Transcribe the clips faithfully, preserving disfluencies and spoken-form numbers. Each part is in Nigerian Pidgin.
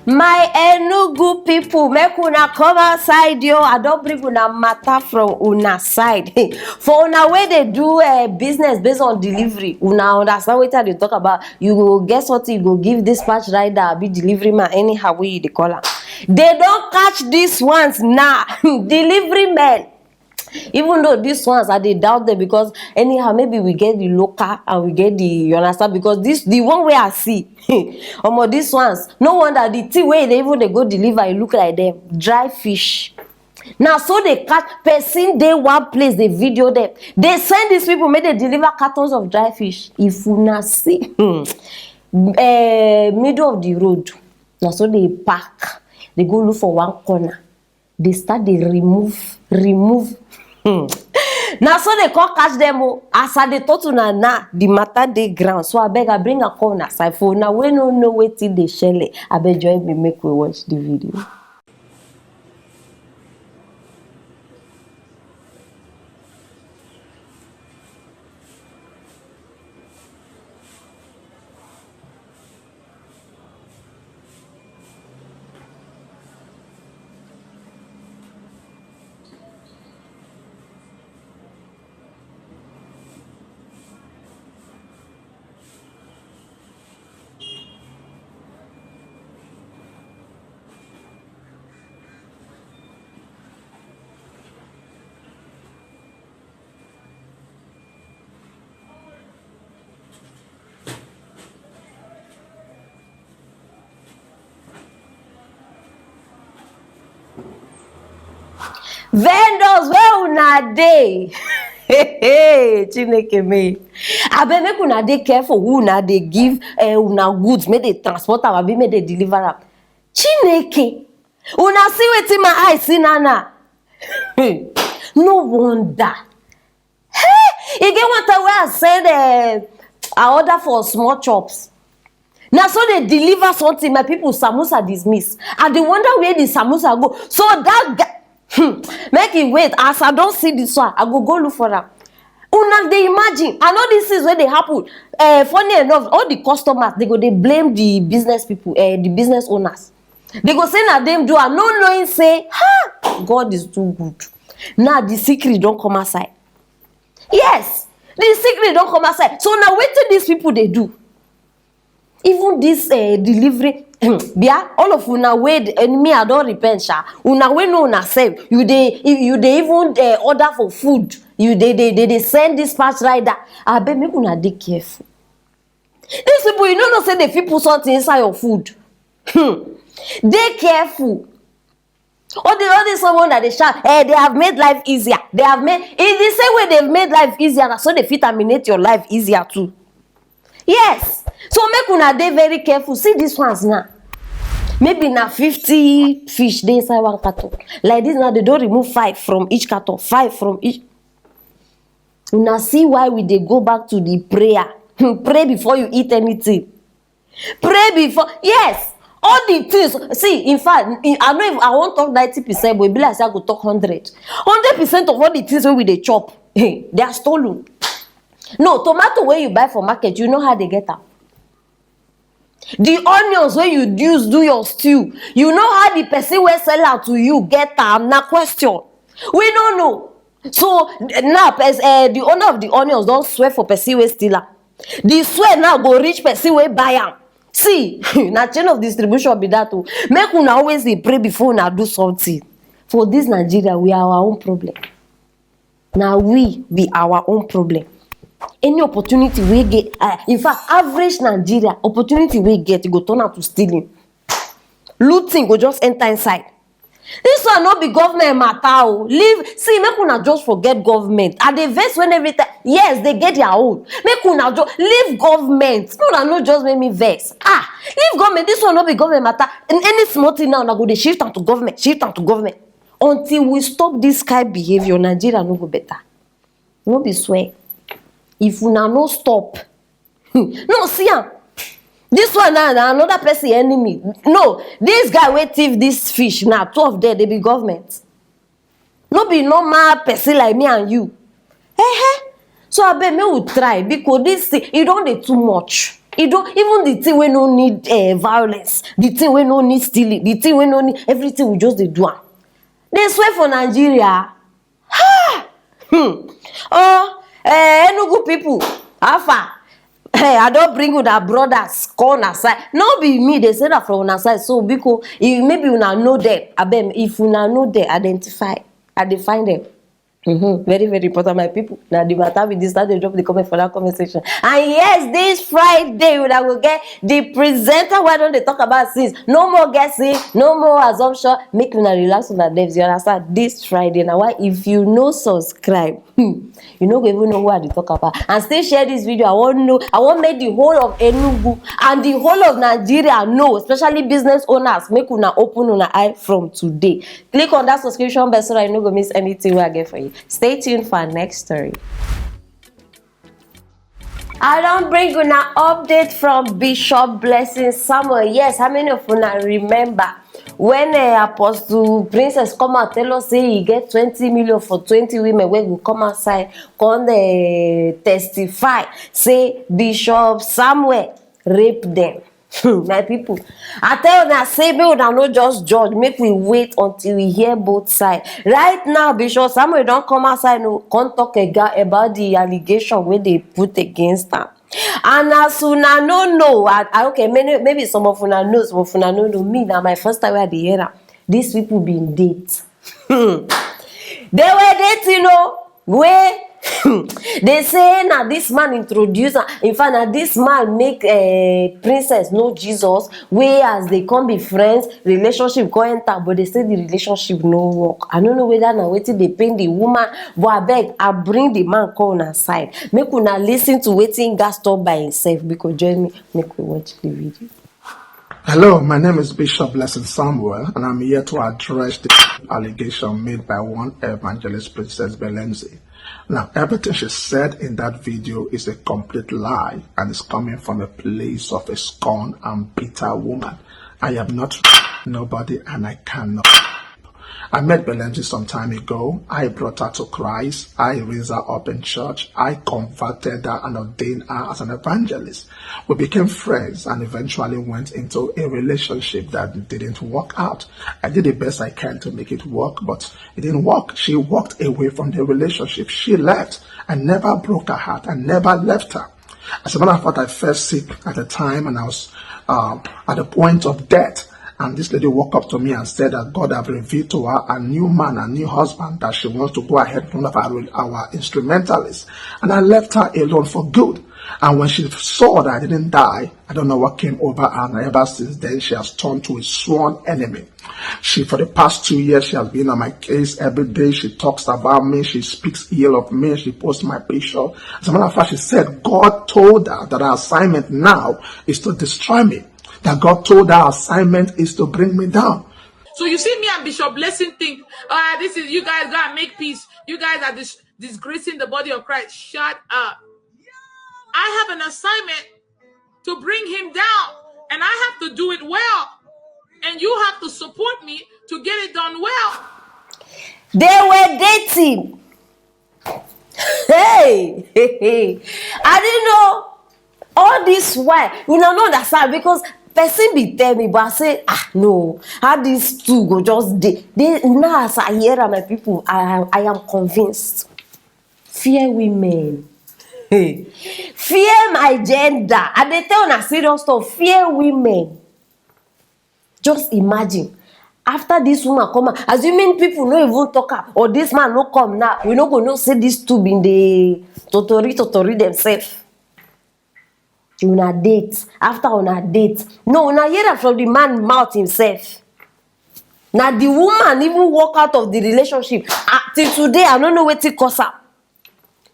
My Enugu people, make una come outside yo. I don bring una matter from una side. For una wey dey do uh, business based on delivery, una understand wetin I dey talk about. You go get something, you go give dispatch rider, abi delivery man, anyhow wey you dey call am. They don catch these ones now. Delivery men. Even though these ones, I dey doubt them, because anyhow, maybe we get the local and we get the, you understand, because this, the one wey I see, omo, these ones, no wonder the thing wey they even dey go deliver, e look like them dry fish. Now, so they catch person dey one place, they video them, they send these people make they deliver cartons of dry fish. If una see, uh, middle of the road, now so they park, they go look for one corner, they start dey remove, remove. Hmm. Na so they come catch them o. As I dey talk to una now, the matter dey ground. So abeg, I bring am come una side. For una wey no know wetin dey shele, abeg join me make we watch the video. Vendors, where una dey? Chineke me. Abeg, make una dey careful who una dey give uh, una goods, make they transport am, abi make they deliver am. Chineke, una see wetin my eye see, nana. No wonder. Hey, e get one time wey I send uh, I order for small chops. Na so they deliver something, my people, samosa dismiss. I dey wonder where the samosa go. So that guy, hmm, make e wait. As I don see this one, I go go look for am. Una dey imagine. I know this is wey dey happen. Uh, funny enough, all the customers, they go dey blame the business people, uh, the business owners. They go say na them do am, no knowing say, ha, God is too good. Now the secret don come outside. Yes, the secret don come outside. So now wetin these people dey do? Even this uh, delivery, bia, all of una wey, and me, I don repent, sha. Una wey know una sef, you dey, you dey even uh, order for food. You dey, dey, dey, dey send dispatch rider. Abeg, make una dey careful. These people, you no know say they fit put something inside your food. Hmm. Dey careful. All the, all this someone that they shout, eh, they have made life easier. They have made, in the same way they've made life easier, na so they fit terminate your life easier too. Yes. So make una dey very careful. See these ones now. Maybe na fifty fish dey inside one carton. Like this now, they don remove five from each carton, five from each. Una see why we dey go back to the prayer. Pray before you eat anything. Pray before, yes, all the things. See, in fact, I know if I wan talk ninety percent, but e be like say I go talk hundred. Hundred percent of all the things wey we dey chop, they are stolen. No, tomato wey you buy for market, you know how they get am. The onions wey you use do your stew, you know how the person wey sell am to you get am? Na question. We no know. So now, uh, the owner of the onions don swear for person wey steal am. The swear now go reach person wey buy am. See, na chain of distribution be that o. Make una always dey pray before una do something. For this Nigeria, we are our own problem. Na we be our own problem. Any opportunity we get, uh, in fact, average Nigeria, opportunity we get, e go turn out to stealing. Looting go just enter inside. This one no be government matter o. Leave, see, make una just forget government. I dey vex when every time, yes, they get their own. Make una just leave government. Make una no just make me vex. Ah, leave government. This one no be government matter. In any small thing now, una go dey shift am to government, shift am to government. Until we stop this kind behavior, Nigeria no go better. No be swear. If una no stop, no, see am. This one now na another person enemy. No, this guy wey thief this fish now, two of them, they be government. No be normal person like me and you. Eh, eh. So abeg, make we try, because this thing, e don dey too much. E don, even the thing wey no need, eh, violence, the thing wey no need stealing, the thing wey no need, everything we just dey do am. Dey swear for Nigeria. Ha! Hmm. Oh, eh, Enugu people, how far? Hey, I don bring una brothers come una side. No be me dey say that from una side. So, biko, if maybe una know them, abeg, if una know them, identify. I dey find them. Mm-hmm. Very, very important, my people. Now the matter with this, start dey drop the comment for that comment section. And yes, this Friday, una go get the presenter wey I don dey talk about since. No more guessing, no more assumption. Make una relax una nerves. You understand? This Friday, now why, if you no subscribe, hmm, you no go even know who I dey talk about. And still share this video. I wan know, I wan make the whole of Enugu and the whole of Nigeria know, especially business owners. Make una open una eye from today. Click on that subscription bell so that you no go miss anything wey I get for you. Stay tuned for our next story. I don bring una update from Bishop Blessing Samuel. Yes, how many of una remember when, eh, Apostle Princess come out tell us say he get twenty million for twenty women wey go come outside, come dey testify say Bishop Samuel rape them? Hmm, my people, I tell una say make una no just judge, make we wait until we hear both side. Right now, Bishop Samuel don come outside, no, come talk aga-, about the allegation wey dey put against am. And as una no know, I, I, okay, many, maybe some of una know, some of una no know. Me, na my first time wey I dey hear am. These people been date. Hmm. They were dating, oh, wey dey say na this man introduce am. In fact, na this man make, eh, Princess know Jesus. Wey as they come be friends, relationship come enter, but they say the relationship no work. I no know whether na wetin dey pain the woman, but abeg, I bring the man come una side. Make una listen to wetin he gas talk by himself. Biko, join me, make we watch the video. Hello, my name is Bishop Blessing Samuel, and I'm here to address the allegation made by one evangelist, Princess Belenzi. Now, everything she said in that video is a complete lie and is coming from a place of a scorn and bitter woman. I am not nobody and I cannot. I met Belenzi some time ago. I brought her to Christ. I raised her up in church. I converted her and ordained her as an evangelist. We became friends and eventually went into a relationship that didn't work out. I did the best I can to make it work, but it didn't work. She walked away from the relationship. She left. I never broke her heart. I never left her. As a matter of fact, I fell sick at the time and I was, um, at the point of death. And this lady walked up to me and said that God have revealed to her a new man, a new husband, that she wants to go ahead with one of our, our instrumentalists. And I left her alone for good. And when she saw that I didn't die, I don't know what came over her. And ever since then, she has turned to a sworn enemy. She, for the past two years, she has been on my case every day. She talks about me. She speaks ill of me. She posts my picture. As a matter of fact, she said God told her that her assignment now is to destroy me. That God told her assignment is to bring me down. So you see me and Bishop Blessing think, "Ah, this is, you guys gotta make peace. You guys are dis-, disgracing the body of Christ." Shut up. I have an assignment to bring him down, and I have to do it well. And you have to support me to get it done well. They were dating. Hey, hey, hey. I didn't know. All this while, una no understand, because person be tell me, but I say, "Ah, no, how these two go just dey?" They, now as I hear am, my people, I, I am convinced. Fear women. Hey. Fear my gender. I dey tell una serious stuff. Fear women. Just imagine. After this woman come out, assuming people no even talk am, or this man no come now, we no go know say these two been dey totori, totori themselves. Una date. After una date. No, una hear am from the man mouth himself. Na the woman even walk out of the relationship. Ah, till today, I no know wetin cause am.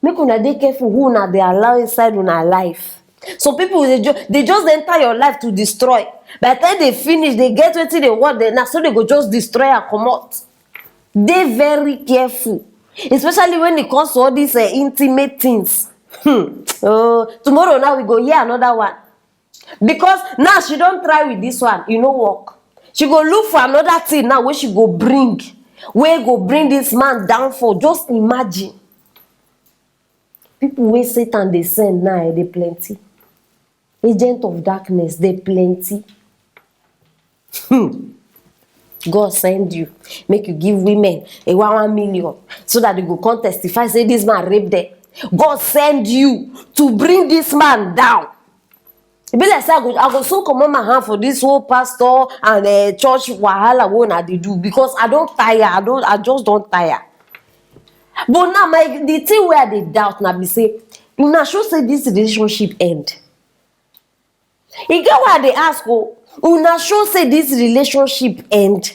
Make una dey careful who una dey allow inside una life. Some people, they ju-, they just enter your life to destroy. By the time they finish, they get wetin they want, then na so they go just destroy and comot. Dey very careful, especially when it comes to all these, eh, intimate things. Hmm. Oh, tomorrow now we go hear another one. Because now she don try with this one, e no work. She go look for another thing now wey she go bring, wey go bring this man downfall. Just imagine. People wey Satan dey send now, eh, dey plenty. Agent of darkness, they plenty. Hmm. God send you, make you give women a one one million so that they go come testify say this man rape them. God send you to bring this man down. E be like say I go, I go soon comot my hand for this whole pastor and uh, church wahala wey una dey do, because I don tire. I don, I just don tire. But now, my, the thing wey I dey doubt na be say, una sure say this relationship end? E get why I dey ask o. Una sure say this relationship end?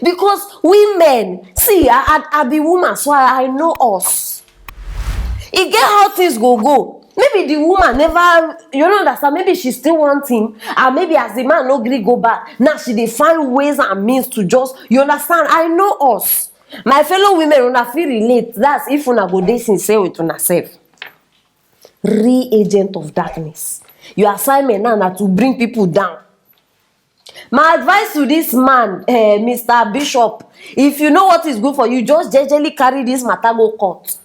Because women, see, I, I, I be woman, so I, I know us. E get how things go go. Maybe the woman never, you no understand, maybe she still want him, and maybe as the man no gree go back, now she dey find ways and means to just, you understand, I know us. My fellow women, una fit relate. That's if una go dey sincere with una sef. Real agent of darkness. Your assignment now na to bring people down. My advice to this man, eh, Mister Bishop, if you know what is good for you, just jejely carry this matter go court.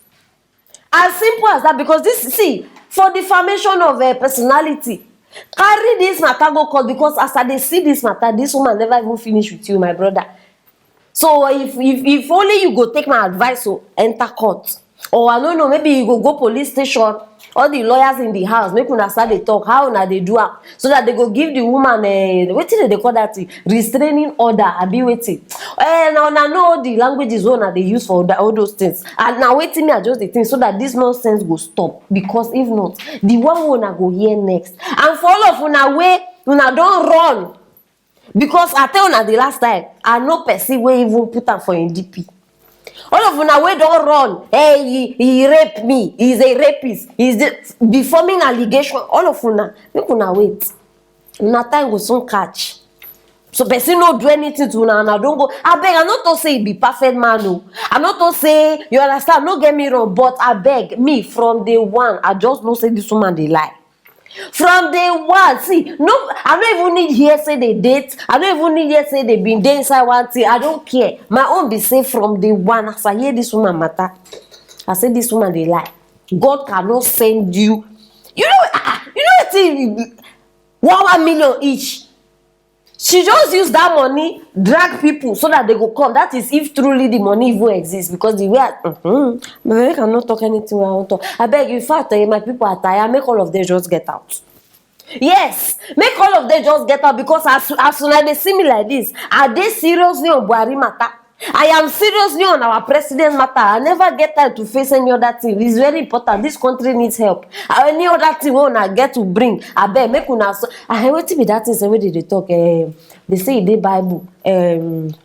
As simple as that, because this, see, for defamation of a personality, carry this matter go court, because as I dey see this matter, this woman never even finish with you, my brother. So if, if, if only you go take my advice, so enter court. Or I don't know, maybe you go go police station, all the lawyers in the house, make una start dey talk, how una dey do am, so that they go give the woman, eh, wetin dem dey call that thing? Restraining order, abi wetin? Eh, na una know the languages wey una dey use for that, all those things. And na wetin me, I just dey think, so that this nonsense go stop. Because if not, the one wey una go hear next. And for all of una wey una don run, because I tell una the last time, I know person wey even put am for im D P. All of una wey don run, "Hey, he, he raped me, he's a rapist, he's the," be forming allegation. All of una, make una wait. Una time go soon catch. So person no do anything to una, una don go. Abeg, I no talk say he be perfect man o. I no talk say, you understand, no get me wrong, but abeg, me, from day one, I just know say this woman dey lie. From day one, see, no, I no even need hear say they date. I no even need hear say they been dey inside one thing. I don't care. My own be say from day one, as I hear this woman matter, I say this woman dey lie. God cannot send you. You know, ah, ah, you know wetin? One, one million each. She just use that money drag people so that they go come. That is if truly the money even exists, because the way I, mm-hmm, but make I no talk anything wey I wan talk. Abeg, in fact, eh, my people are tired. Make all of them just get out. Yes, make all of them just get out, because as, as una dey see me like this, I dey seriously on Buhari matter. I am seriously on our president matter. I never get time to face any other thing. It's very important. This country needs help. Uh, any other thing wey una get to bring, abeg, make una so. Ah, wetin be that thing wey they dey talk? Eh, they say e dey Bible. Um,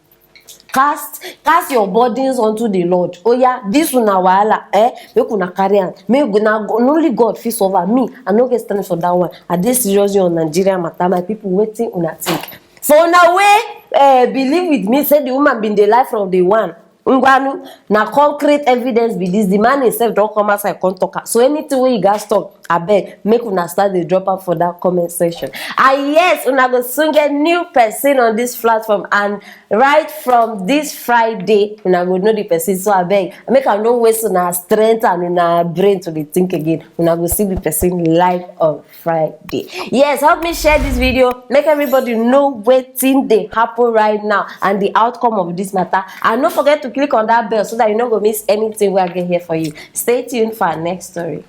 cast, cast your burdens unto the Lord. Oh yeah, this una wahala, eh? Make una carry am. Make una go, only God fit solve am. Me, I no get strength for that one. I dey seriously on Nigeria matter. My people, wetin una think? For una wey, eh, believe with me, say the woman been dey lie from day one. Ngwanu, na concrete evidence be this. The man himself don come outside, come talk am. So anything wey you guys talk, abeg, make una start dey drop am for that comment section. And yes, una go soon get new person on this platform, and right from this Friday, una go know the person. So abeg, make I no waste una strength and una brain to dey think again. Una go see the person live on Friday. Yes, help me share this video. Make everybody know wetin dey happen right now and the outcome of this matter. And no forget to click on that bell so that you no go miss anything wey I get here for you. Stay tuned for our next story.